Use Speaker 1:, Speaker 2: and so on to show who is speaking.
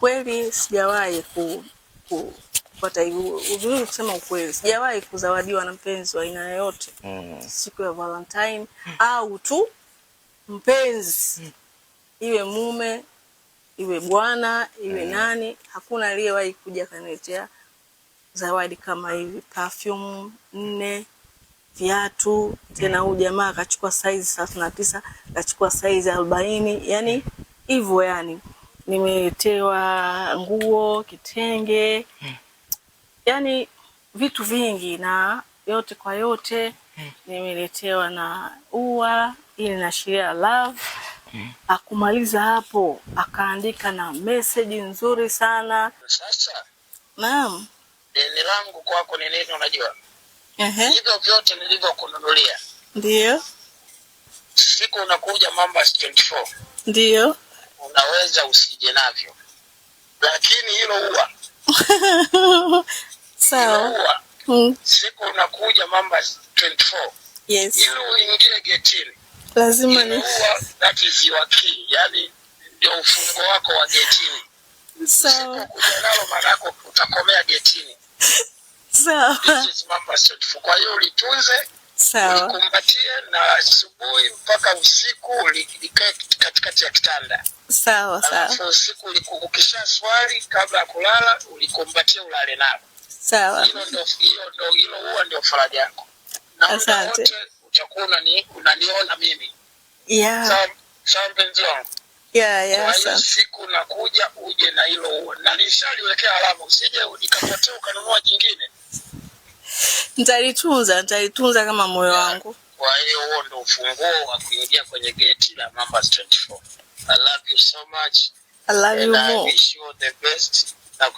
Speaker 1: Kiukweli sijawahi kupata hivi uzuri, kusema ukweli, sijawahi kuzawadiwa na mpenzi wa aina yoyote siku ya Valentine au tu mpenzi, iwe mume, iwe bwana, iwe nani, hakuna aliyewahi kuja akaniletea zawadi kama hivi, perfume nne, viatu tena. Huyu jamaa akachukua size 39, akachukua size 40, yani hivyo, yani nimeletewa nguo, kitenge, yani vitu vingi, na yote kwa yote nimeletewa na ua, ili inaashiria love. Akumaliza hapo, akaandika na message nzuri sana.
Speaker 2: Sasa
Speaker 1: Naam.
Speaker 2: deni langu kwako ni nini? Unajua hivyo vyote nilivyokununulia, siku unakuja Mambas 24, unaweza usije navyo, lakini hilo ua, hilo ua, siku unakuja Mambas 24, ili uingie getini,
Speaker 1: Lazima
Speaker 2: hilo
Speaker 1: ni
Speaker 2: ua, that is your key, yani ndio ufunguo wako wa getini. Usipokuja nalo, maana yako utakomea getini. This is Mambas 24. Kwa hiyo ulitunze, ulikumbatie na asubuhi mpaka usiku likae katikati ya kitanda.
Speaker 1: Sawa.
Speaker 2: Alafu usiku ukisha swali kabla ya kulala, ulikumbatie, ulale nalo. Hilo ndo hiyo ndo hilo huwa ndio faraja yako, na muda wote utakuwa unaniona mimi. Sawa sawa, mpenzi wangu. Kwa hiyo siku nakuja uje na hilo ua, na nishaliwekea alama, usije ikapotea ukanunua jingine.
Speaker 1: Nitalitunza, nitalitunza kama moyo wangu.
Speaker 2: Kwa hiyo huo ndo ufunguo wa kuingia kwenye geti la Mambas 24. I love you so much
Speaker 1: I love you
Speaker 2: and I
Speaker 1: more.
Speaker 2: wish you the best na